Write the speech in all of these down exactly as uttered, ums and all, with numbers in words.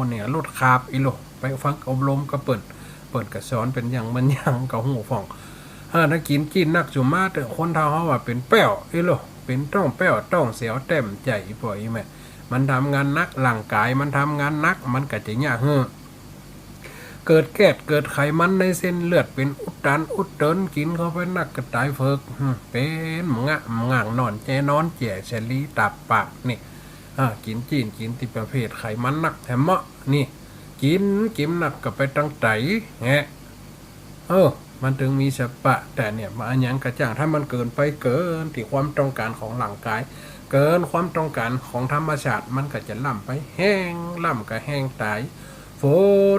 เนี่ย ลดคาร์บอี้โล ไปฝึกอบรมกับเปิ้น เปิ้นก็สอนเป๋นอย่างเหมือนอย่าง ก็ฮู้พ่อง เออ ถ้ากิ๋นจี๊นนัก สุมาเต๊อะ คนเฒ่าเฮาว่าเป๋นแป้วอี้โล เป๋นต๊องแป้วต๊องเสียวแต้มใจ๋ ป้อแม่ มันทำงานหนัก ร่างก๋ายมันทำงานหนัก มันก็จะเยียะหื้อเกิดแก๊ส เกิดไขมันในเส้นเลือด เป๋นอุดตันอุดเติน กิ๋นเข้าไปนักก็ต๋ายเผิก หืม เป๋นมะงะมะง่าง นอนแจนอนแจ สะหลีตาบปาบ นี่ อ่า กิ๋นจี๊น กิ๋นตี้ประเภทไขมันนักแหมเมาะ นี่ กิ๋น กิ๋นนักก็ไปตังใต้แหละ เออ มันเถิงมีสะปะ แต่เนี่ย มาอะหยังก็จ้าง ถ้ามันเกินไป เกินตี้ความต้องก๋านของร่างก๋าย เกินความต้องก๋านของธรรมชาติ มันก็จะล้ำไป แฮงล้ำก็แฮงต๋าย ฝ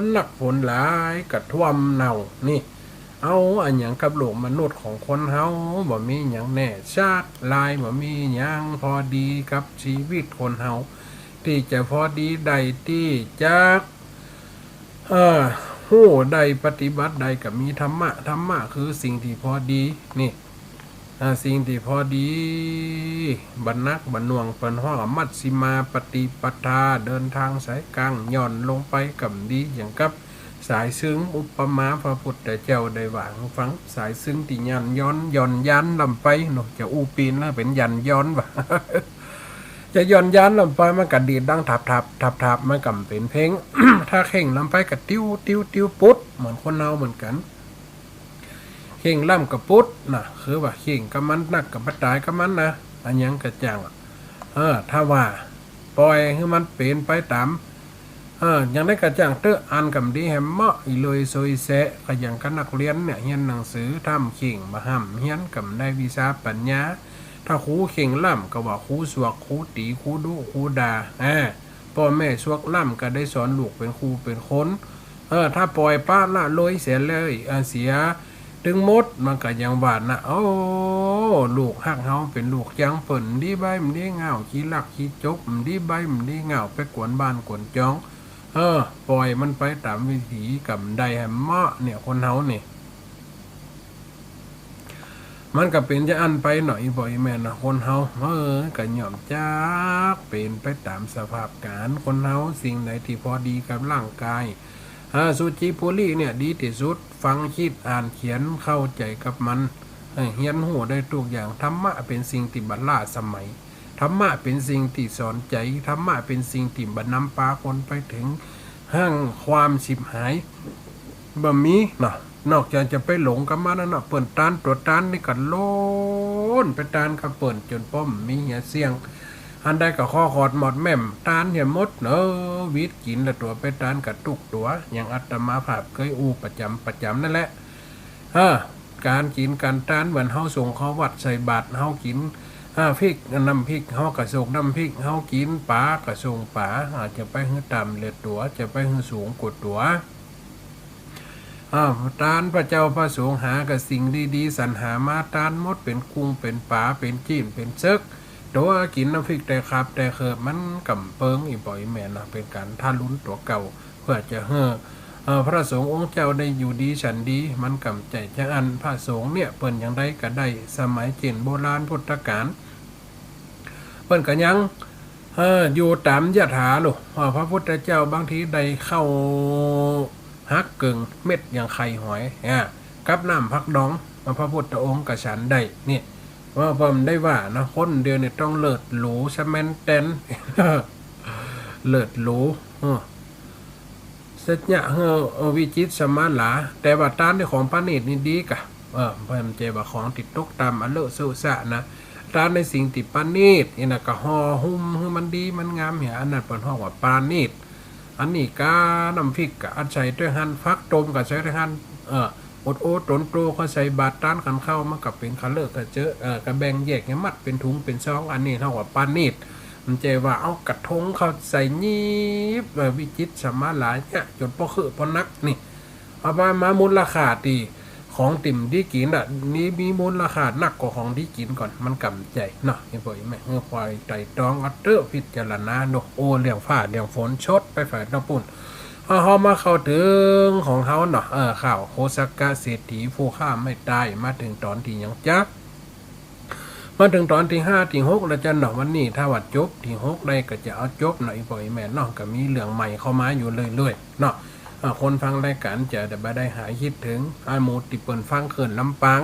นนักฝนหลายก็ท่วมเน่า นี่ เอาอะหยังกับโลกมนุษย์ของคนเฮา บ่มีหยังแน่ชัดลาย บ่มีหยังพอดีกับชีวิตคนเฮา ตี้จะพอดีได้ ตี้จะ เอ่อ ฮู้ได้ ปฏิบัติได้ ก็มีธรรมะ ธรรมะคือสิ่งตี้พอดี นี่ อ่า สิ่งตี้พอดี บ่หนักบ่หน่วง เปิ้นฮ้องมัชฌิมาปฏิปทา เดินตางสายก๋าง หย่อนลงไปก็บ่ดี อย่างกับสายซึ่ง อุปมาพระพุทธเจ้าได้ว่าหื้อฟัง สายซึ่งตี้หย่อนหย่อน หย่อนยานล้ำไปเนาะ จะอู้เป๋นแล้วเป๋นหย่อนหย่อนวะ จะหย่อนยานล้ำไป มันก็ดีดดังถาบถาบถาบถาบ มันก็บ่เป๋นเพลง ถ้าเข่งล้ำไปก็ติ้วติ้วติ้วปุ๊ด เหมือนคนเฮาเหมือนกั๋น เข่งล้ำก็ปุ๊ดนะ คือว่าเข่งกับมันนักก็บ่ต๋ายกับมันนะ อะหยังก็จ้าง เออ ถ้าว่าป่อยหื้อมันเป๋นไปต๋าม เออ อย่างใดก็จ้างเต๊อะ อันก็บ่ดีแหมเมาะ อิเลยซวยแซะ ก็อย่างกับนักเฮียนเนี่ย เฮียนหนังสือ ถ้าบ่เข่งบ่ฮ่ำเฮียน ก็บ่ได้วิชาปัญญา ถ้าครูเข่งล้ำก็ว่าครูสวก ครูตี๋ ครูดุ ครูด่า อ่า ป้อแม่สวกล้ำก็ได้สอนลูกเป๋นครูเป๋นคน เออ ถ้าป่อยปะละเลยเสียเลย อ่า เสียตึงหมด มันก็อย่างว่านะ โอ้ ลูกฮักเฮาเป๋นลูกจัง เปิ้นบ่ดีใบ้บ่ดีง่าว ขี้ลักขี้จก บ่ดีใบ้บ่ดีง่าว ไปกวนบ้านกวนจอง เออ ป่อยมันไปต๋ามวิถีก็บ่ได้แหมเมาะ เนี่ย คนเฮานี่ มันก็เป๋นจาอั้นไปเนาะ อีป้ออีแม่เนาะ คนเฮา เออ ก็ย่อมจักเป๋นไปต๋ามสภาพก๋ารณ์ คนเฮา สิ่งใดตี้พอดีกับร่างก๋าย อ่า สุจิปุริเนี่ยดีตี้สุด ฟัง กึ๊ด อ่าน เขียน เข้าใจ๋กับมัน เออ เฮียนฮู้ได้กู้อย่าง ธรรมะเป๋นสิ่งตี้บ่ล้าสมัย ธรรมะเป๋นสิ่งตี้สอนใจ๋ ธรรมะเป๋นสิ่งตี้บ่นำปาคนไปเถิงห้างความฉิบหาย บ่มีเนาะ นอกจากจะไปหลงกับมันนั่นเนาะ เปิ้นตานตั๋วตานนี่ก็โล้นไปตานกับเปิ้นจ๋นป้อบ่มีเหียเสี้ยง อันใดก็ขอขอดหมอดแม่ม ตานเหียหมดเนาะ หวีดกิ๋นละตั๋วไปตานกั๋นกู้ตั๋ว อย่างอาตมาภาพเกยอู้ประจ๋ำประจ๋ำนั่นแหละ เออ ก๋านกิ๋นก๋านตานเหมือนเฮาส่งเข้าวัดใส่บาตร เฮากิ๋น อ่า พริก น้ำพริก เฮาก็ส่งน้ำพริก เฮากิ๋นป๋าก็ส่งป๋า อ่า จะไปหื้อต่ำเหลือตั๋ว จะไปหื้อสูงกว่าตั๋ว อ่า ตานพระเจ้าพระสงฆ์หาก็สิ่งดีๆ สรรหามาตานหมด เป๋นกุ้งเป๋นป๋า เป๋นจี๊นเป๋นเสิก ตั๋วกิ๋นน้ำพริกแต่ขาบแต่เขิบ มันก็บ่เปิง อีป้ออีแม่เนาะ เป๋นก๋านทารุณตั๋วเก่า เปื้อจะหื้อ เอ่อ พระสงฆ์องค์เจ้าได้อยู่ดีฉันดี มันก็บ่ใจ้จาอั้น พระสงฆ์เนี่ยเปิ้นอย่างใดก็ได้ สมัยเจ้นโบราณพุทธกาล เปิ้นก็ยัง เอ่อ อยู่ต๋ามยถาโลก เอ่อ พระพุทธเจ้าบางทีได้ข้าวหักเกิ่งเม็ดอย่างไข่หอย อ่า กับน้ำผักดอง พระพุทธองค์ก็ฉันได้ นี่ ว่าเปิ้นได้ว่านะ คนเดียวเนี่ยต้องเลิศหรูสแมนแตน เลิศหรู เออ สัจจะ เออ เออ วิจิตรสมาหลา แต่ว่าตานในของประณีตนี่ดีกะ เออ เปิ้นบ่ใจ้ว่าของตี้ตกต่ำอะเลอะเซอะซะนะ ตานในสิ่งตี้ประณีตนี่นะ ก็ห่อหุ้มหื้อมันดีมันงามเหีย อันนั้นเปิ้นฮ้องว่าประณีต อันนี้กาน้ำพริกก็อันใส่ตวยหั้น ผักต้มก็ใส่ตวยหั้น เออ อดโอต๋นโตก็ใส่บาตรตานขันข้าว มันก็เป๋นขะเลอะขะเจอะ เออ ก็แบ่งแยกหื้อมัดเป๋นถุงเป๋นซอง อันนี้ฮ้องว่าประณีต บ่ใจ้ว่าเอากระทงเข้าใส่หยีบ เอ่อ วิจิตรสมาหลาเนี่ยจ๋นป้อเคิ้อป้อนัก นี่ เอาไปมามูลค่าตี้ของตี้บ่ดีกิ๋นอะ นี่มีมูลค่านักกว่าของดีกิ๋นก่อน มันก็บ่ใจ้เนาะ เห็นบ่อีแม่ เออ ค่อยไตร่ตรองเอาเต๊อะ พิจารณาเนาะ โอ้ เรื่องฟ้าเรื่องฝน ชดไปฝ่ายตางปุ้น เอา เฮามาเข้าเถิงของเฮาเนาะ เออ ข้าวโคสกเศรษฐี ผู้ฆ่าไม่ตาย มาเถิงต๋อนตี้หยังจ๊ะ มาเถิงต๋อนตี้ห้าตี้หกแล้วจ้ะเนาะ วันนี้ถ้าว่าจบตี้หกได้ก็จะเอาจบเนาะ อี่ป้ออี่แม่เนาะ ก็มีเรื่องใหม่เข้ามาอยู่เรื่อยๆ เนาะ อ่า คนฟังรายก๋านจะบ่ได้หายคิดเถิง อ่า หมู่ตี้เปิ้นฟังคลื่นลำปาง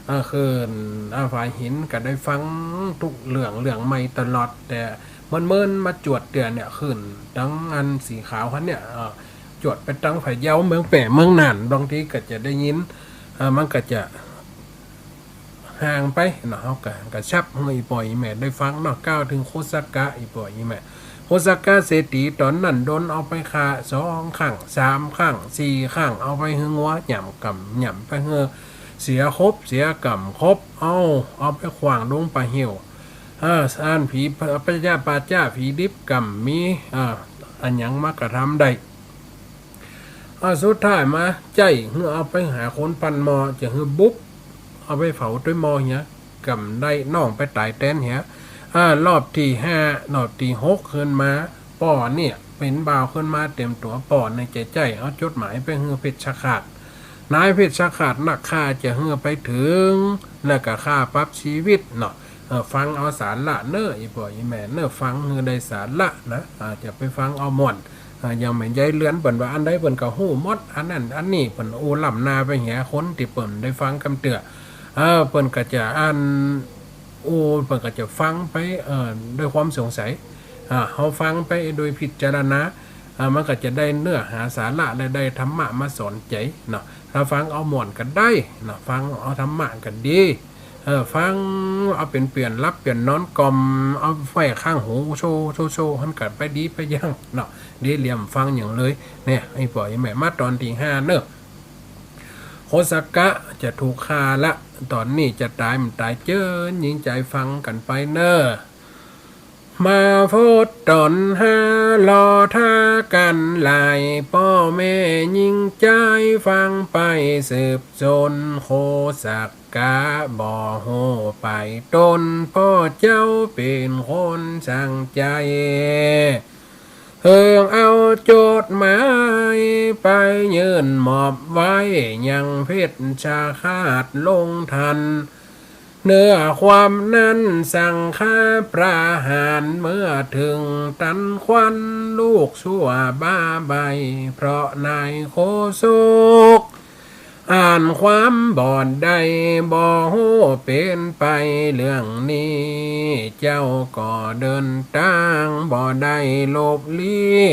อ่า คลื่น อ่า ฝายหินก็ได้ฟังกู้เรื่อง เรื่องใหม่ตลอด แต่เมินๆ มาจวดเตื้อเนี่ย คลื่นตังอันสีขาวหั้นเนี่ย อ่า จวดไปตังพะเยา เมืองแป้ เมืองน่าน บางทีก็จะได้ยิน อ่า มันก็จะ ห่างไปเนาะ เฮาก็กระชับหื้ออี่ป้ออี่แม่ได้ฟังเนาะ ก้าวเถิงโคสกะ อี่ป้ออี่แม่ โคสกะเศรษฐีต๋อนนั้นโดนเอาไปฆ่าสองครั้ง สามครั้ง สี่ครั้ง เอาไปหื้องัวหย่ำก่ำ หย่ำไปหื้อเสียครบ เสียก่ำครบ เอา เอาไปขว้างลงป่าเหี่ยว เออ อันผี พยา ป่าจ๊า ผีดิบก่ำมี เออ อะหยังมากระทำได้ อ่า สุดท้ายมาใจ๊หื้อเอาไปหาคนปั้นหม้อ จะหื้อบุบ เอาไปเผาตวยหม้อเหีย ก่ำได้น้องไปต๋ายแตนเหีย อ่า รอบตี้ห้า รอบตี้หกขึ้นมา ป้อเนี่ยเป๋นบ่าวขึ้นมาเต็มตั๋ว ป้อเนี่ยจะใจ๊เอาจดหมายไปหื้อเพชฌฆาต นายเพชฌฆาตนักฆ่าจะหื้อไปเถิง แล้วก็ฆ่าปรับชีวิตเนาะ เออ ฟังเอาสาระเน่อ อี่ป้ออี่แม่เน่อ ฟังหื้อได้สาระนะ อ่า จะไปฟังเอาม่วน อ่า อย่างแม่ใหญ่เรือนเปิ้นว่าอันใดเปิ้นก็ฮู้หมด อันนั้นอันนี้เปิ้นอู้ล้ำหน้าไปเหีย คนตี้เปิ้นได้ฟังกำเตื้อ เออ เปิ้นก็จะอันอู้ เปิ้นก็จะฟังไป เออ ด้วยความสงสัย อ่า เฮาฟังไปโดยพิจารณา อ่า มันก็จะได้เนื้อหาสาระและได้ธรรมะมาสอนใจ๋เนาะ ถ้าฟังเอาม่วนก็ได้เนาะ ฟังเอาธรรมะก็ดี เออ ฟังเอาเป๋นเปื้อนหลับเปื้อนนอนก่อม เอาไว้ข้างหูโชว์ โชว์ โชว์ หั้นก็ไปดีไปอย่างเนาะ ดีเหลี่ยมฟังอย่างเลย เนี่ย อี่ป้ออี่แม่ มาต๋อนตี้ห้าเน่อ โคสกะจะถูกฆ่าละ ต๋อนนี้จะต๋ายบ่ต๋ายเจิญ หญิงจายฟังกั๋นไปเน่อ มาพดต๋อนห้า รอถ้ากั๋นหลาย ป้อแม่หญิงจายฟังไปสืบสน โคสกะบ่ฮู้ไปต้น ป้อเจ้าเป๋นคนสั่งใจ๋ เฮิงเอาจดหมายไปยื่นมอบไว้ยังเพชฌฆาตลงทัน เนื้อความนั้นสั่งฆ่าประหาร เมื่อเถิงตันควันลูกชั่วบ้าใบ้ เพราะนายโคศก อ่านความบ่ได้ บ่ฮู้เป๋นไปเรื่องนี้ เจ้าก็เดินตางบ่ได้หลบลี้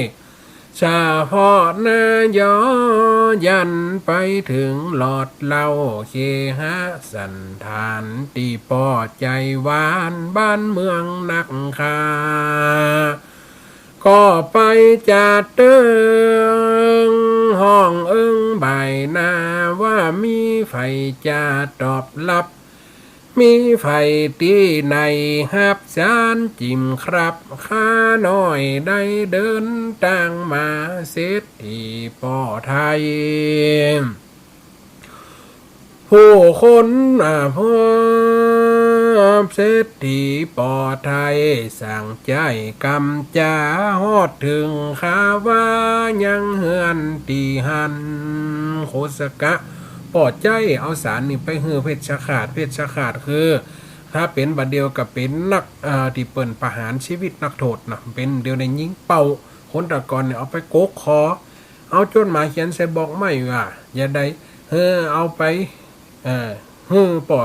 เฉพาะหน้ายอยันไปเถิงหลอดเหล้าเคหสถาน ตี้ป้อจายวานบ้านเมืองนักฆ่า ก็ไปจาเติงห้องเอิงบ่ายหน้า ว่ามีใผจะตอบรับ มีใผตี้ไหนฮับสารจิ่มครับ ข้าน้อยได้เดินตางมา เศรษฐีป้อไทย ผู้คน อ่า พบเศรษฐีป้อไทย สั่งใจ๋กำจ๋าฮอดเถิง ข้าว่ายังเฮือนตี้หั้น โคสกะป้อใจ๋เอาสารนี้ไปหื้อเพชฌฆาต เพชฌฆาตคือ ถ้าเป๋นบ่าเดี่ยวก็เป๋นนัก เอ่อ ตี้เปิ้นประหารชีวิตนักโทษนะ เป๋นเดี่ยวในยิงเป้า คนตะก่อนเนี่ยเอาไปกกคอ เอาจดหมายเขียนใส่บอกไม้ว่า อย่าได้ หื้อเอาไป เอ่อ หื้อป้อ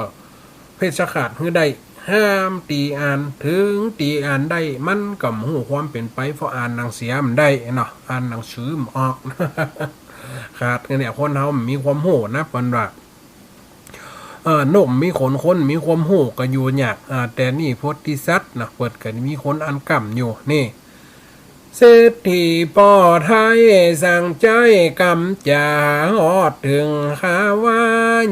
เพชฌฆาตหื้อได้ ห้ามตี้อ่าน เถิงตี้อ่านได้ มันก็บ่ฮู้ความเป๋นไป เพราะอ่านหนังเสียบ่ได้เนาะ อ่านหนังสือบ่ออก ขาดเนี่ย คนเฮาบ่มีความฮู้นะ เปิ้นว่า เอ่อ นกบ่มีขน คนบ่มีความฮู้ ก็อยู่ยาก อ่า แต่นี่โพธิสัตว์นะ เปิ้นก็มีคนอ่านกำอยู่ นี่ เศรษฐีป้อไทยสั่งใจ๋กำจ๋าฮอดเถิง ข้าว่า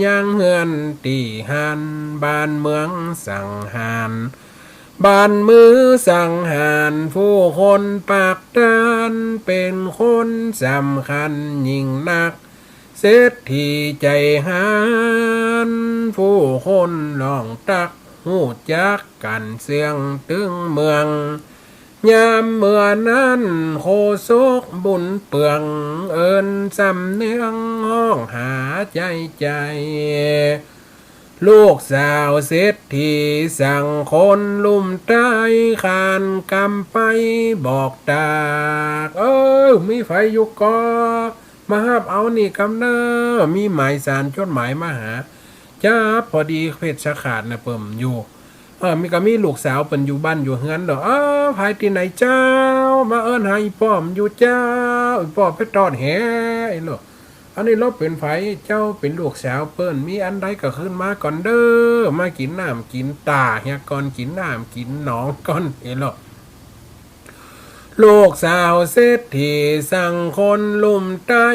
ยังเฮือนตี้หั้น บ้านเมืองสั่งหาร บ้านเมืองสั่งหาร ผู้คนปากตาน เป๋นคนสำคัญยิ่งนัก เศรษฐีใจ๋หาน ผู้คนร้องตัก ฮู้จักกั๋นเสื่องตึงเมือง ยามเมื่อนั้น โคศกบุญเปือง เอิ้นสำเนืองฮ้องหาใจ๋ใจ๋ ลูกสาวเศรษฐีสั่งคนลุ่มใต้ ขานกำไปบอกตาก เออ มีใผอยู่ก่อ มาฮับเอานี่กำเน่อ มีหมายสารจดหมายมาหา จ๊าบ พอดีเพชฌฆาตน่ะเปิ้นอยู่ เออ มี ก็มีลูกสาวเปิ้นอยู่บ้านอยู่เฮือนดอก เออ ใผตี้ไหนเจ้า มาเอิ้นหาอี่ป้อมอยู่เจ้า อี่ป้อมไปตอดแห ไอ้โลก อันนี้ลาวเป๋นใผ เจ้าเป๋นลูกสาวเปิ้น มีอันใดก็คืนมาก่อนเน่อ มากิ๋นน้ำกิ๋นตาเหียก่อน กิ๋นน้ำกิ๋นหนองก่อน เอ้ยโลก ลูกสาวเศรษฐีสั่งคนลุ่มใต้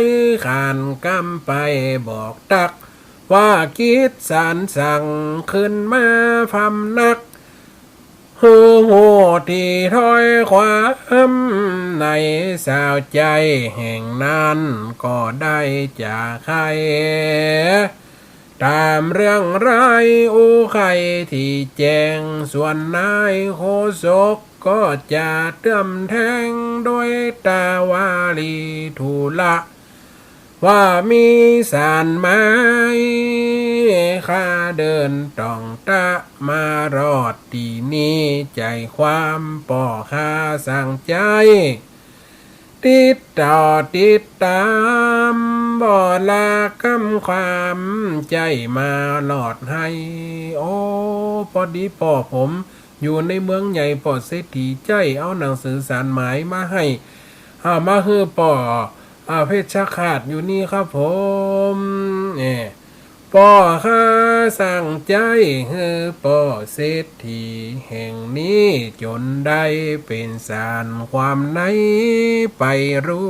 ขานกำไปบอกตัก ว่ากิ๋ดสารสั่งคืนมาพำนัก หื้อฮู้ตี้ถ้อยความ ในสาวใจ๊แห่งนั้นก็ได้จาใค่ ต๋ามเรื่องรายอู้ใค่ตี้แจ้ง ส่วนนายโฆษกก็จะเตื้อมแทง โดยตาวาลีธุระ ว่ามีสารหมาย ข้าเดินต่องตะมารอดตี้นี่ ใจ๋ความป้อข้าสั่งใจ๊ ติดต่อติดต๋าม บ่ละกำความ ใจ๊มารอดหื้อ โอ้ ปอดีป้อผมอยู่ในเมืองใหญ่ ป้อเศรษฐีใจ๊เอาหนังสือสารหมายมาหื้อ อ่า มาหื้อป้อ อ่า เพชฌฆาตอยู่นี่ครับผม เอ้ ป้อข้าสั่งใจ๊หื้อป้อเศรษฐีแห่งนี้ จ๋นได้เป๋นสารความในไปฮู้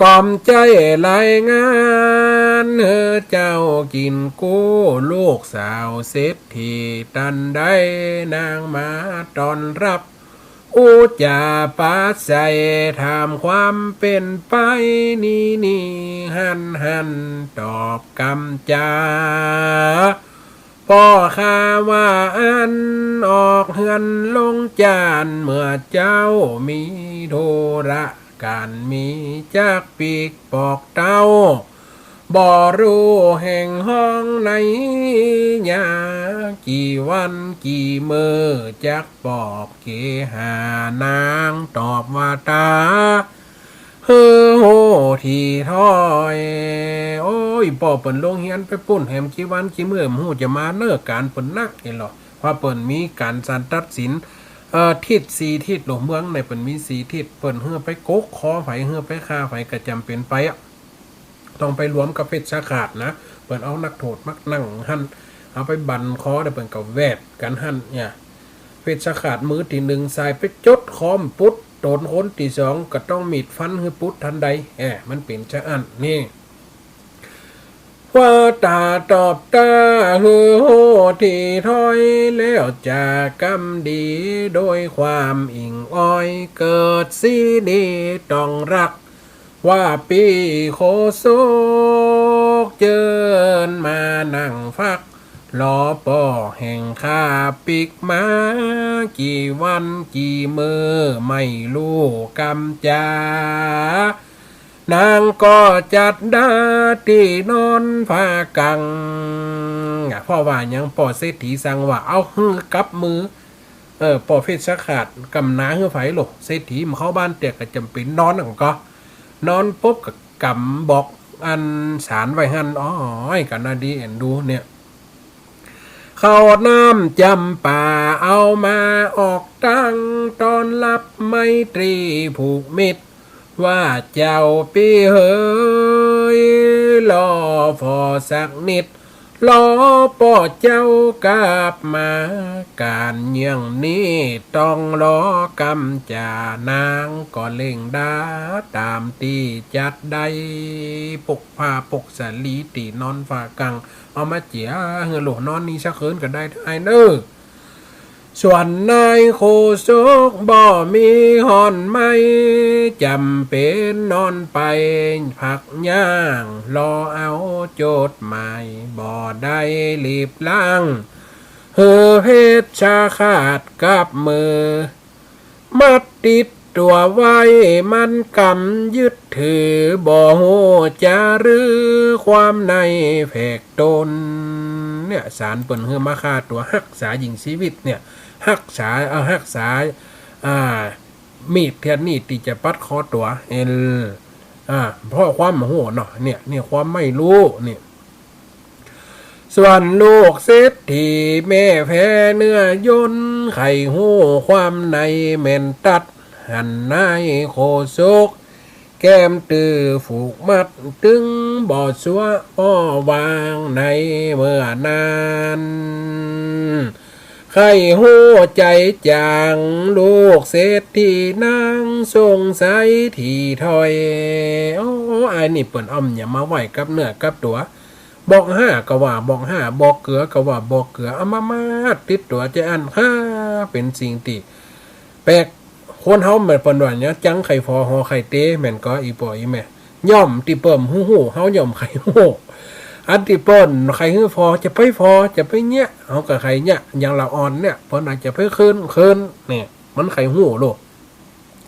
ก่อมใจ๊รายงานหื้อเจ้ากิ๋นกู้ ลูกสาวเศรษฐีตันใด นางมาต้อนฮับ อู้จ๋าปราศรัยถามความเป๋นไป นี่นี่หั้นหั้นตอบกำจ๋า ป้อข้าว่าอั้น ออกเฮือนลงจาน เมื่อเจ๊ามีธุระก๋านมีจักปิ๊กปอกเต้า บ่ฮู้แห่งฮ้องไหน ยากี่วันกี่เมื่อจักปอกเกหา นางตอบว่าต๋า หื้อฮู้ตี้ถ้อย โอ้ย ป้อเปิ้นลงเฮียนไปปู๊นแหมกี่วันกี่เมื่อ บ่ฮู้จะมาเน่อ ก๋านเปิ้นนักเอ้ยลอ เพราะเปิ้นมีก๋านศาลตัดสิน เอ่อ ทิศสี่ทิศ โลกเมืองในเปิ้นมีสี่ทิศ เปิ้นหื้อไปกกคอใผ หื้อไปฆ่าใผก็จ๋ำเป๋นไปอะ ต้องไปรวมกับเพชฌฆาตนะ เปิ้นเอานักโทษมานั่งหั้น เอาไปบั่นคอ แล้วเปิ้นก็แวดกั๋นหั้นเนี่ย เพชฌฆาตมือตี้นึ่งส่ายไปจดคอมปุด ต๋นคนตี้สองก็ต้องมีดฟันหื้อปุดตันใด แอ้ มันเป๋นจาอั้นนี่ ว่าต๋าตอบต๋าหื้อฮู้ตี้ถ้อย แล้วจ๋ากำดีโดยความอิ่งอ้อย เกิดสีดีต้องฮัก ว่าปี้โฆษกเจิญมานั่งฟัก รอป้อแห่งข้าปิ๊กมา กี่วันกี่เมื่อไม่ฮู้กำจ๋า นางก็จัดดาตี้นอนผ้ากัง เพราะว่าหยัง ป้อเศรษฐีสั่งว่าเอาหื้อกับมือ เออ ป้อเพชฌฆาตกำหนาหื้อใผโลก เศรษฐีบ่เข้าบ้านเตื้อก็จ๋ำเป๋นนอนหั้นก่อ นอนปุ๊บก็กำบอกอันสารไว้หั้น อ้อย ก๋านนาดีเอ็นดูเนี่ย ข้าวน้ำจ๋ำปาเอามาออกตัง ต้อนฮับไมตรีผูกมิตร ว่าเจ้าปี้เหย รอผ่อสักนิด รอป้อเจ้ากลับมา ก๋านอย่างนี้ต้องรอกำจ๋า นางก็เร่งดาต๋ามตี้จัดได้ ปลุกผ้าปลุกสาลีตี้นอนผ้ากัง เอามาเจียหื้อโลก นอนนี่สักคืนก็ได้อ้ายเน่อ ส่วนนายโฆษกบ่มีฮ้อนไหม จ๋ำเป๋นนอนไปพักย่าง รอเอาจดหมาย บ่ได้รีบล้าง หื้อเพชฌฆาตกับมือ มัดติด ตั๋วไว้มั่นกำยึดถือ บ่ฮู้จะรื้อความในแผกตน เนี่ย สารเปิ้นหื้อมาฆ่าตั๋ว ฮักษาญิงชีวิตเนี่ย ฮักษา เอ่อ ฮักษา อ่า มีดเทียนนี้ตี้จะปัดคอตั๋ว เออ อ่า เพราะความบ่ฮู้เนาะ เนี่ย เนี่ย ความไม่รู้ เนี่ย ส่วนลูกเศรษฐีแม่แพ้เนื้อยน ใค่ฮู้ความในแม่นตั๊ด หันนายโคศก แก้มตื้อผูกมัด ตึงบ่ซัวป้อวางในเมื่อนั้น ใค่ฮู้ใจ๋จ๋าง ลูกเศรษฐีนางสงสัยตี้ถ้อย โอ้ อ้ายนี่เปิ้นเอาหยังมาไหว้กับเนื้อกับตั๋ว บอกห้าก็ว่าบอกห้า บอกเกือก็ว่าบอกเกือ เอามามัดติดตั๋ว จะอั้น ฮ่า เป๋นสิ่งตี้แปลก คนเฮาแม่นเปิ้นว่าเนี่ย จังใค่ฟอหอใค่เต แม่นก่อ อี่ป้ออี่แม่ ย่อมตี้เปิ้นฮู้ฮู้ เฮาย่อมใค่ฮู้ อันตี้เปิ้นใค่หื้อฟอ จะไปฟอ จะไปเยียะ เฮาก็ใค่เยียะ อย่างละอ่อนเนี่ย เปิ้นอาจจะไปคืน คืน เนี่ย มันใค่ฮู้โลด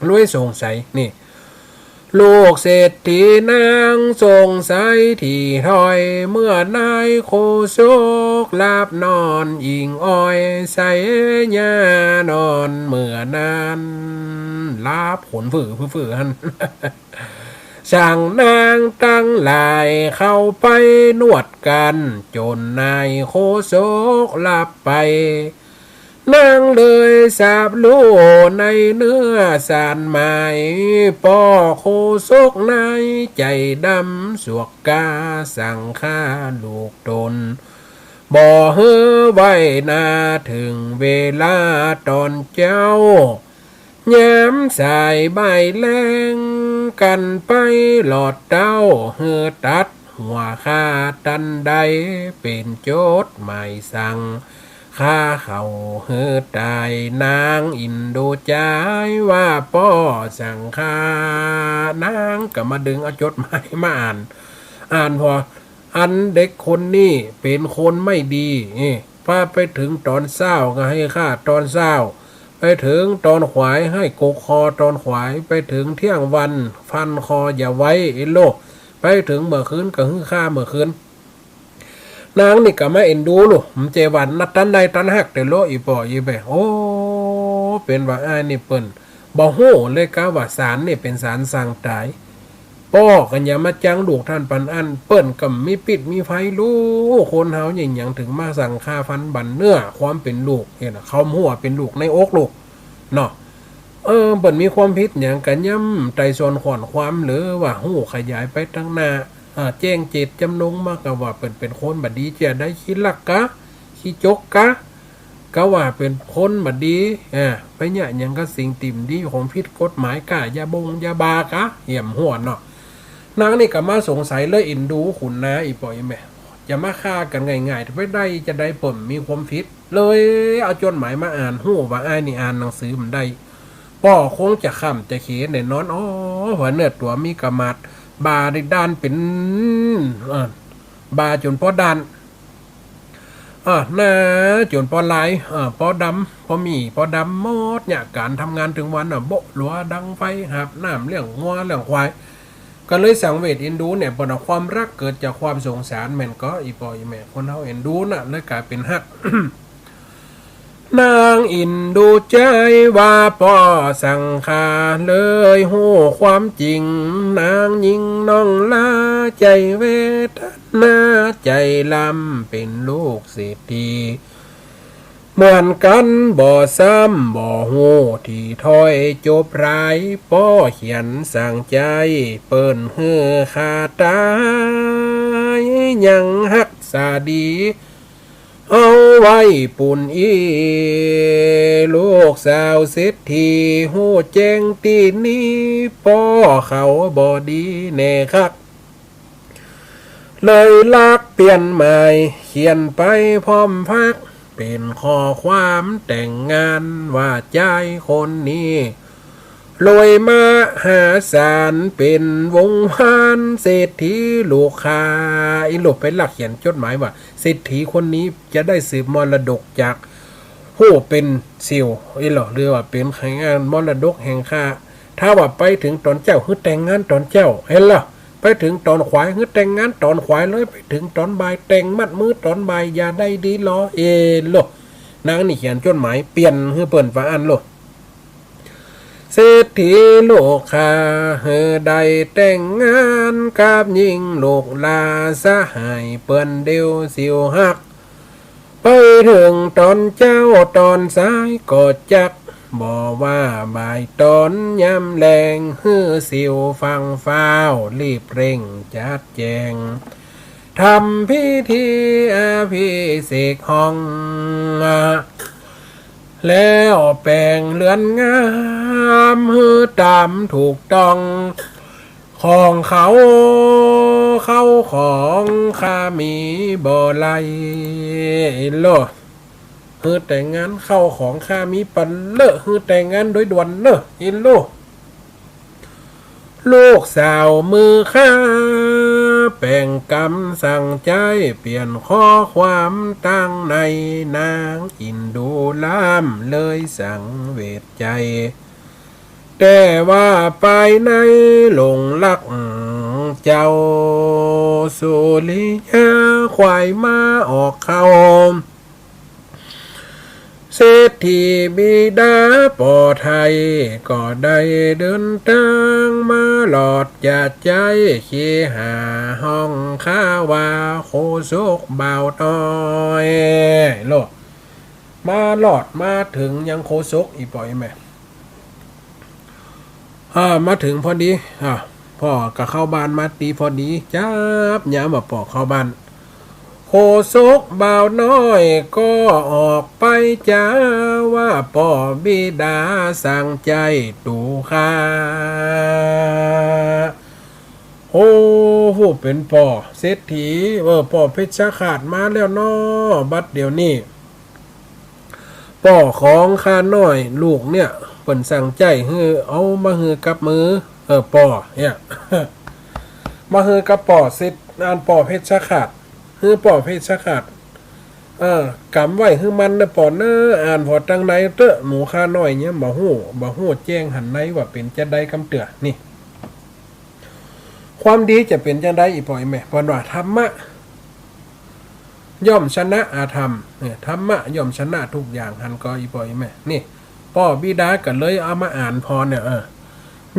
เลยสงสัย นี่ ลูกเศรษฐีนางสงสัยตี้ถ้อย เมื่อนายโคศกหลับนอนอิงอ้อย ใส่ยานอนเมื่อนั้น หลับขนฟื้อๆ หั้น สั่งนางตังหลายเข้าไปนวดกั๋น จ๋นนายโคศกหลับไป นางเลยสาบลู่ในเนื้อสารหมาย ป้อโคศกนายใจ๋ดำ สวกกาสั่งฆ่าลูกต๋น บ่หื้อไหว้นา เถิงเวลาต๋อนเจ๊า ยามสายบ่ายแลง กั๋นไปหลอดเต๊า หื้อตัดหัวฆ่าตันใด เป๋นจดหมายสั่ง ฆ่าเขาหื้อต๋าย นางอินดูจายว่าป้อสั่งฆ่า นางก็มาดึงเอาจดหมายมาอ่าน อ่านผ่อ อันเด็กคนนี้เป๋นคนไม่ดี เอ้ ว่าไปเถิงต๋อนเช้าก็หื้อฆ่าต๋อนเช้า ไปเถิงต๋อนขวายหื้อกกคอต๋อนขวาย ไปเถิงเที่ยงวันฟันคออย่าไว้ เอ้โล ไปเถิงเมื่อคืนก็หื้อฆ่าเมื่อคืน นางนี่ก็มาเอ็นดูลูก มันเจาว่านัดตันได้ตันฮักแต่โล อี่ป้ออี่แม่ โอ้ เป๋นว่าอ้ายนี่เปิ้นบ่ฮู้เลยกาว่าสารนี่เป๋นสารสั่งต๋าย ป้อกั๋นอย่ามาจังลูกต้านปานอั้น เปิ้นก็มีปิ๊ดมีภัยลูก คนเฮาเยียะหยังเถิงมาสั่งฆ่าฟันบั่นเนื้อความเป๋นลูก หันน่ะ เขาฮู้ว่าเป๋นลูกในอกลูก เนาะ เออ เปิ้นมีความผิดหยังก็ย่ำไต่สวนขวนขวาม หรือว่าฮู้ขยายไปตังหน้า อ่า แจ้งเจตจำนงมาก็ว่าเปิ้นเป๋นคนบ่ดีเจียใด ขี้ลักกา ขี้จกกา ก็ว่าเป๋นคนบ่ดี อ่า ไปเยียะหยังกับสิ่งตี้บ่ดี ของผิดกฎหมายกา ยาบงยาบ้ากา เหี่ยมโหดเนาะ นางนี่ก็มาสงสัยเลยเอ็นดูขุนนา อี่ป้ออี่แม่ จะมาฆ่ากั๋นง่ายๆ ไปได้จาใด เปิ้นมีความผิด เลยเอาจดหมายมาอ่าน ฮู้ว่าอ้ายนี่อ่านหนังสือบ่ได้ ป้อคงจะค่ำจะเขนแน่นอน อ้อ ว่าเนื้อตั๋วมีกะหมาด บ่าได้ด้านเป๋น เอ่อ บ่าจ๋นป้อด้าน อ่า หน้าจ๋นป้อลาย อ่า ป้อดำ ป้อหมี่ ป้อดำหมดเนี่ย ก๋านทำงานตึงวันน่ะ โบ๊ะหลัวดังไฟ หาบน้ำ เลี้ยงงัวเลี้ยงควาย ก็เลยสังเวชเอ็นดูเนี่ย เปิ้นเอาความฮักเกิดจากความสงสาร แม่นก่อ อี่ป้ออี่แม่ คนเฮาเอ็นดูน่ะ เลยก๋ายเป๋นฮัก นางอินดูจายว่าป้อสั่งฆ่า เลยฮู้ความจริง นางญิงน้องลา ใจ๋เวทนาใจ๋ลำ เป๋นลูกเศรษฐี เหมือนกั๋นบ่ซ้ำ บ่ฮู้ตี้ถ้อยจบราย ป้อเขียนสั่งใจ๊ เปิ้นหื้อฆ่าต๋าย ยังฮักษาดี เอาไว้ปูนอี้ ลูกสาวเศรษฐี ฮู้แจ้งตี้นี้ ป้อเขาบ่ดีแน่คัก เลยลักเปลี่ยนหมาย เขียนไปพร้อมฝาก เป๋นข้อความแต่งงาน ว่าจายคนนี้ รวยมหาศาล เป๋นวงศ์วานเศรษฐีลูกข้า อี่หลบไปลักเขียนจดหมายว่า เศรษฐีคนนี้จะได้สืบมรดกจากผู้เป๋นเสี่ยว อี่หลบ หรือว่าเป๋นใคร่งานมรดกแห่งข้า ถ้าว่าไปเถิงต๋อนเจ๊า หื้อแต่งงานต๋อนเจ๊า หันล่ะ ไปเถิงต๋อนขวาย หื้อแต่งงานต๋อนขวายเลย ไปเถิงต๋อนบ่าย แต่งมัดมือต๋อนบ่าย อย่าได้ดีลอ เอโล นางนี่เขียนจดหมายเปลี่ยนหื้อเปิ้นว่าอั้นโล เศรษฐีลูกข้า หื้อได้แต่งงานกับญิงลูกหล้า สหายเปิ้นเดียวสิวฮัก ไปเถิงต๋อนเจ๊าต๋อนสายก็จัก บ่ว่าบ่ายต๋อนยามแลง หื้อสิวฟั่งฟ้าว รีบเร่งจัดแจง ทำพิธีอภิเษกห้อง แล้วแป๋งเฮือนงาม หื้อต๋ามถูกต้อง ของเขา เข้าของข้ามีบ่ไหล โล หื้อแต่งงาน เข้าของข้ามีปันเลอะ หื้อแต่งงานโดยด่วนเน่อ อินโล ลูกสาวมือข้า แป๋งกำสั่งใจ๊ เปลี่ยนข้อความตังใน นางอินดูล้ำ เลยสังเวชใจ๋ แต่ว่าปายในหลงรักเจ้า สุริยาขวายม้าออกเข้า เศรษฐีบิดาปอไทย ก็ได้เดินตางมาหลอดจะใจ๊ เคหาห้องข้าว่าโคศกบ่าวน้อย โล มาหลอดมาเถิงยังโคศก อี่ป้ออี่แม่ อ่า มาเถิงพอดี อ่า ป้อก็เข้าบ้านมาตี้พอดี จับยามว่าป้อเข้าบ้าน โคศกบ่าวน้อยก็ออกไปจ๋า ว่าป้อบิดาสั่งใจ๊ตั๋วข้า โอ้ ผู้เป๋นป้อเศรษฐี เออ ป้อเพชฌฆาตมาแล้วเนาะ บัดเดี๋ยวนี้ ป้อของข้าน้อยลูกเนี่ย เปิ้นสั่งใจ๊หื้อเอามาหื้อกับมือ เออ ป้อเนี่ย มาหื้อกับป้อเศรษฐ อันป้อเพชฌฆาต หื้อป้อเพชฌฆาต เออ กำไว้หื้อมันเน่อป้อเน่อ อ่านผ่อตังในเต๊อะ หมู่ข้าน้อยเนี่ยบ่ฮู้ บ่ฮู้แจ้งหันในว่าเป๋นจาใดกำเตื้อ นี่ ความดีจะเป๋นจาใด อี่ป้ออี่แม่ เปิ้นว่าธรรมะ ย่อมชนะอธรรม เนี่ย ธรรมะย่อมชนะทุกอย่าง หันก่อ อี่ป้ออี่แม่ นี่ ป้อบิดาก็เลยเอามาอ่านผ่อเนี่ย เออ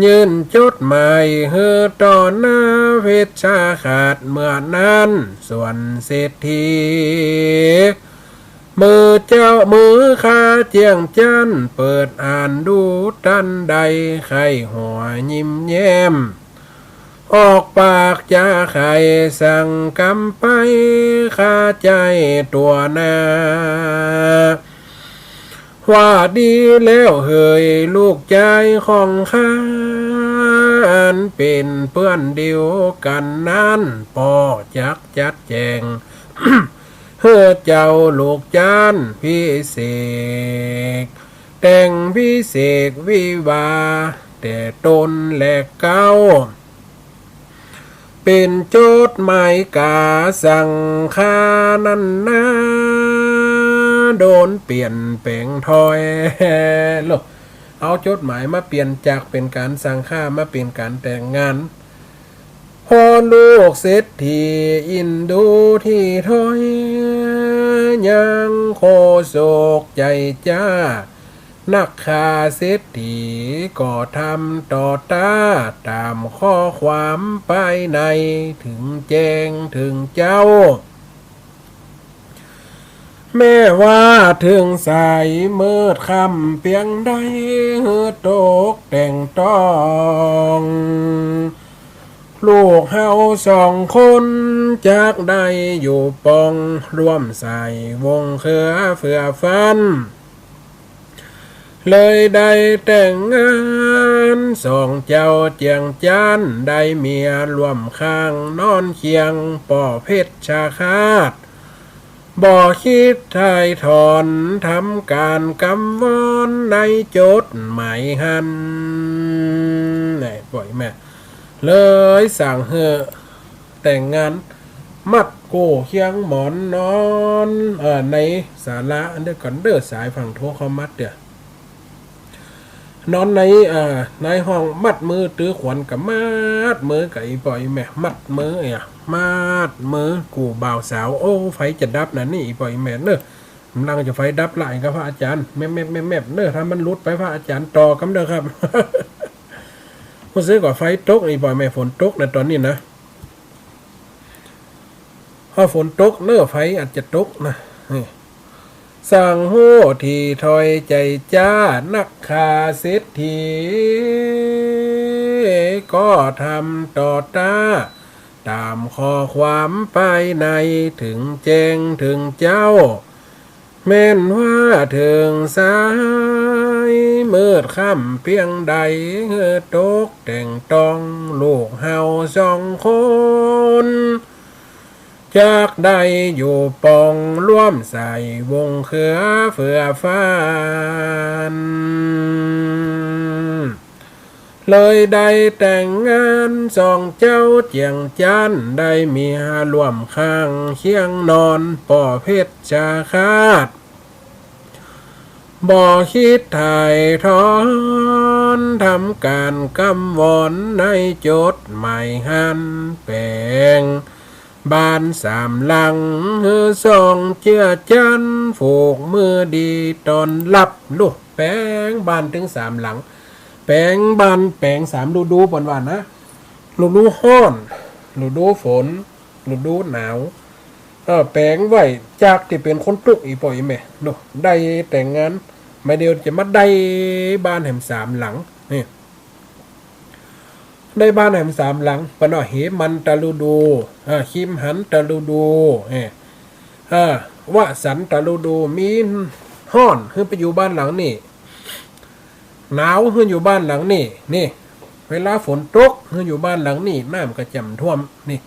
ยื่นจดหมายหื้อต่อหน้าเพชฌฆาต เมื่อนั้นส่วนเศรษฐี มือเจ้า มือข้าเจียงจั้น เปิดอ่านดูตันใด ใค่หัวยิ้มแย้ม ออกปากจาใค่สั่งกำไป ข้าใจ๊ตั๋วหน้า ว่าดีแล้วเหยลูกจายของข้า อันเป๋นเปื้อนเดียวกั๋นนั้น ป้อจักจัดแจง หื้อเจ้าลูกจานพิเศก แต่งพิเศกวิวาห์แต่ตนและเก๊า เป๋นจดหมายก๋าสั่งข้านั้นนา โดนเปลี่ยนแป๋งถ้อย โล เอาจดหมายมาเปลี่ยนจากเป๋นก๋านสั่งข้ามาเป๋นก๋านแต่งงาน พ่อลูกเศรษฐีอินดูที่ถ้อย ยังโคศกใจ๋จ๊า นักข้าเศรษฐีก็ทำต่อต้า ต๋ามข้อความปายใน เถิงแจ้งเถิงเจ๊า แม้ว่าเถิงสายมืดค่ำเปียงใด หื้อตกแต่งต้อง ลูกเฮาสองคนจักได้อยู่ปอง ร่วมสายวงเครือเฟื่อฟั่น เลยได้แต่งงาน สองเจ้าเจียงจั้น ได้เมียร่วมข้างนอนเคียง ป้อเพชฌฆาต บ่คิดถ่ายถอน ทำก๋านกำวอนในจดหมายหั้น แหน่ ป้อแม่ เลยสั่งหื้อแต่งงาน มัดโก้เคียงหมอนนอน เอ่อ ในศาลาอันเดียวกั๋นเด้อ สายฝั่งโทรเข้ามาเตื้อ นอนใน เอ่อ ในห้องมัดมือ ตื้อขวัญก็มัดมือกับอี่ป้ออี่แม่ มัดมือ เอ่อ มัดมือ กู่บ่าวสาว โอ้ ไฟจะดับนะนี่ อี่ป้ออี่แม่เนอะ กำลังจะไฟดับละ ก็พระอาจารย์ แมบแมบแมบแมบเนอะ ถ้ามันหลุดไปพระอาจารย์ต่อกำเด้อครับ ฮู้สึกว่าไฟตก อี่ป้ออี่แม่ ฝนตกนะต๋อนนี้นะ ถ้าฝนตกเนอะ ไฟอาจจะตกนะ นี่ สังฮู้ตี้ถ้อยใจ๋จ๊า นักฆ่าเศรษฐี ก็ทำต่อต้า ต๋ามข้อความไปใน เถิงแจ้งเถิงเจ๊า แม่นว่าเถิงสาย มืดค่ำเปียงใด หื้อตกแต่งต้อง ลูกเฮาสองคน จักได้อยู่ป๋อง ร่วมใส่วงเครือเฟื่อฝัน เลยได้แต่งงานสองเจ้าเจียงจันทน์ ได้เมียร่วมข้างเคียงนอน ป้อเพชฌฆาต บ่คิดถ่ายถอน ทำก๋านกำวอน ในจดหมายหั้น แป๋งบ้านสามหลัง หื้อสองเจื้อจันทน์ ผูกมือดีต้อนฮับ ลูก แป๋งบ้านตึงสามหลัง แป๋งบ้านแป๋งสามฤดู เปิ้นว่านะ ฤดูฮ้อน ฤดูฝน ฤดูหนาว เออ แป๋งไว้จากตี้เป๋นคนตุ๊กข์ อี่ป้ออี่แม่ โน่ ได้แต่งงาน บ่าเดี่ยวจะมาได้บ้านแหมสามหลัง นี่ ได้บ้านแหมสามหลัง เปิ้นว่าเหมันตฤดู อ่า คิมหันตฤดู เออ อ่า วสันตฤดู มีฮ้อน หื้อไปอยู่บ้านหลังนี้ หนาว หื้ออยู่บ้านหลังนี้ นี่ เวลาฝนตก หื้ออยู่บ้านหลังนี้ น้ำก็จะบ่ท่วม นี่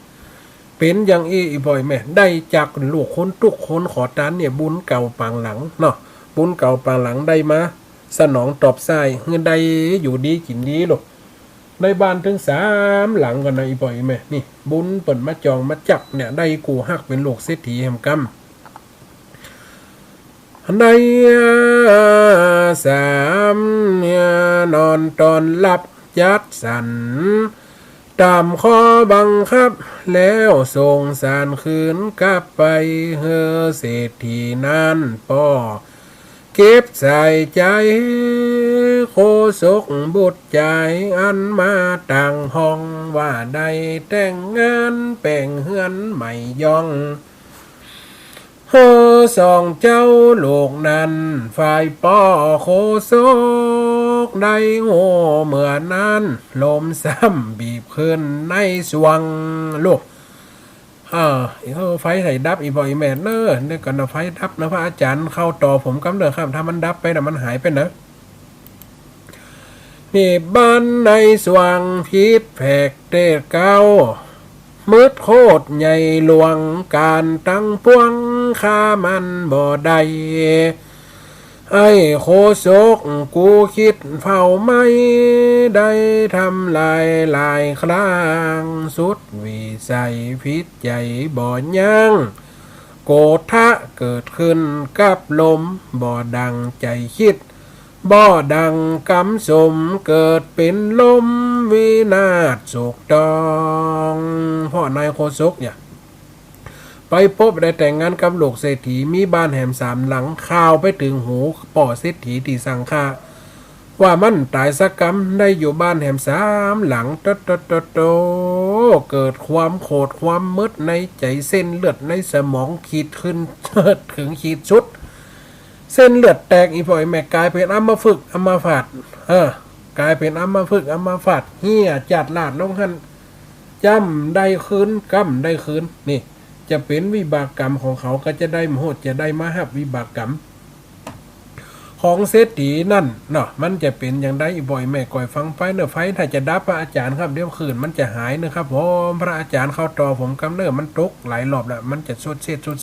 เป๋นอย่างอี้ อี่ป้ออี่แม่ ได้จากลูกคนตุ๊กข์คนขอตานเนี่ย บุญเก่าปางหลังเนาะ บุญเก่าปางหลังได้มาสนองตอบใส้ หื้อได้อยู่ดีกิ๋นดีลูก ได้บ้านตึงสามหลังก่อนนะ อี่ป้ออี่แม่ นี่ บุญเปิ้นมาจองมาจับเนี่ย ได้กู่ฮักเป๋นลูกเศรษฐีแหมกำ ได้สามเนี่ย นอนต้อนฮับจัดสรร ต๋ามข้อบังคับ แล้วส่งสารคืนกลับไป หื้อเศรษฐีนั้นป้อเก็บใส่ใจ๋ โฆษกบุตรจาย อันมาต่างห้อง ว่าได้แต่งงาน แป๋งเฮือนใหม่ย่อง หื้อสองเจ้าลูกนั้น ฝ่ายป้อโฆษกได้ฮู้เมื่อนั้น ลมซ้ำบีบขึ้นในสวง ลูก เออ เออ ไฟใส่ดับ อี่ป้ออี่แม่เนอะ เดี๋ยวก่อนนะ ไฟดับนะ พระอาจารย์เข้าต่อผมกำเด้อครับ ถ้ามันดับไปนะ มันหายไปนะ นี่ บ้านในสว่างผิดแผกเตศเก่า มืดโคตรใหญ่หลวง ก๋านตังปวงฆ่ามันบ่ได้ ไอ้โฆษกกูคิดเฝ้าไม้ ได้ทำลายหลายครั้ง สุดวิสัยผิดใจ๋บ่ยั้ง โกฏะเกิดขึ้นกับลม บ่ดังใจ๋คิด บ่ดังกำสม เกิดเป๋นลมวินาศโศกตอง เพราะนายโฆษกเนี่ย ไปปบได้แต่งงานกับลูกเศรษฐี มีบ้านแหมสามหลัง ข่าวไปเถิงหูป้อเศรษฐีตี้สั่งฆ่า ว่ามันต๋ายสักกำ ได้อยู่บ้านแหมสามหลัง โตะโตะโตะโตะ เกิดความโขดความมืดในใจ๋ เส้นเลือดในสมองขีดขึ้น เถิงขีดสุด เส้นเลือดแตก อี่ป้ออี่แม่ ก๋ายเป๋นอัมพฤกษ์อัมพาต เออ ก๋ายเป๋นอัมพฤกษ์อัมพาต เหี่ยจาดลาดลงหั้น จ้ำได้คืน ก้ำได้คืน นี่ จะเป๋นวิบากกรรมของเขา ก็จะได้มาโหด จะได้มาฮับวิบากกรรม ของเศรษฐีนั่นเนาะ มันจะเป๋นอย่างใด อี่ป้ออี่แม่ ก้อยฟังไปเนอะ ไฟถ้าจะดับ พระอาจารย์ครับ เดี๋ยวคลื่นมันจะหายเนอะครับผม พระอาจารย์เข้าต่อผมกำเนอะ มันตกหลายรอบแล้ว มันจะสุดเสียดสุด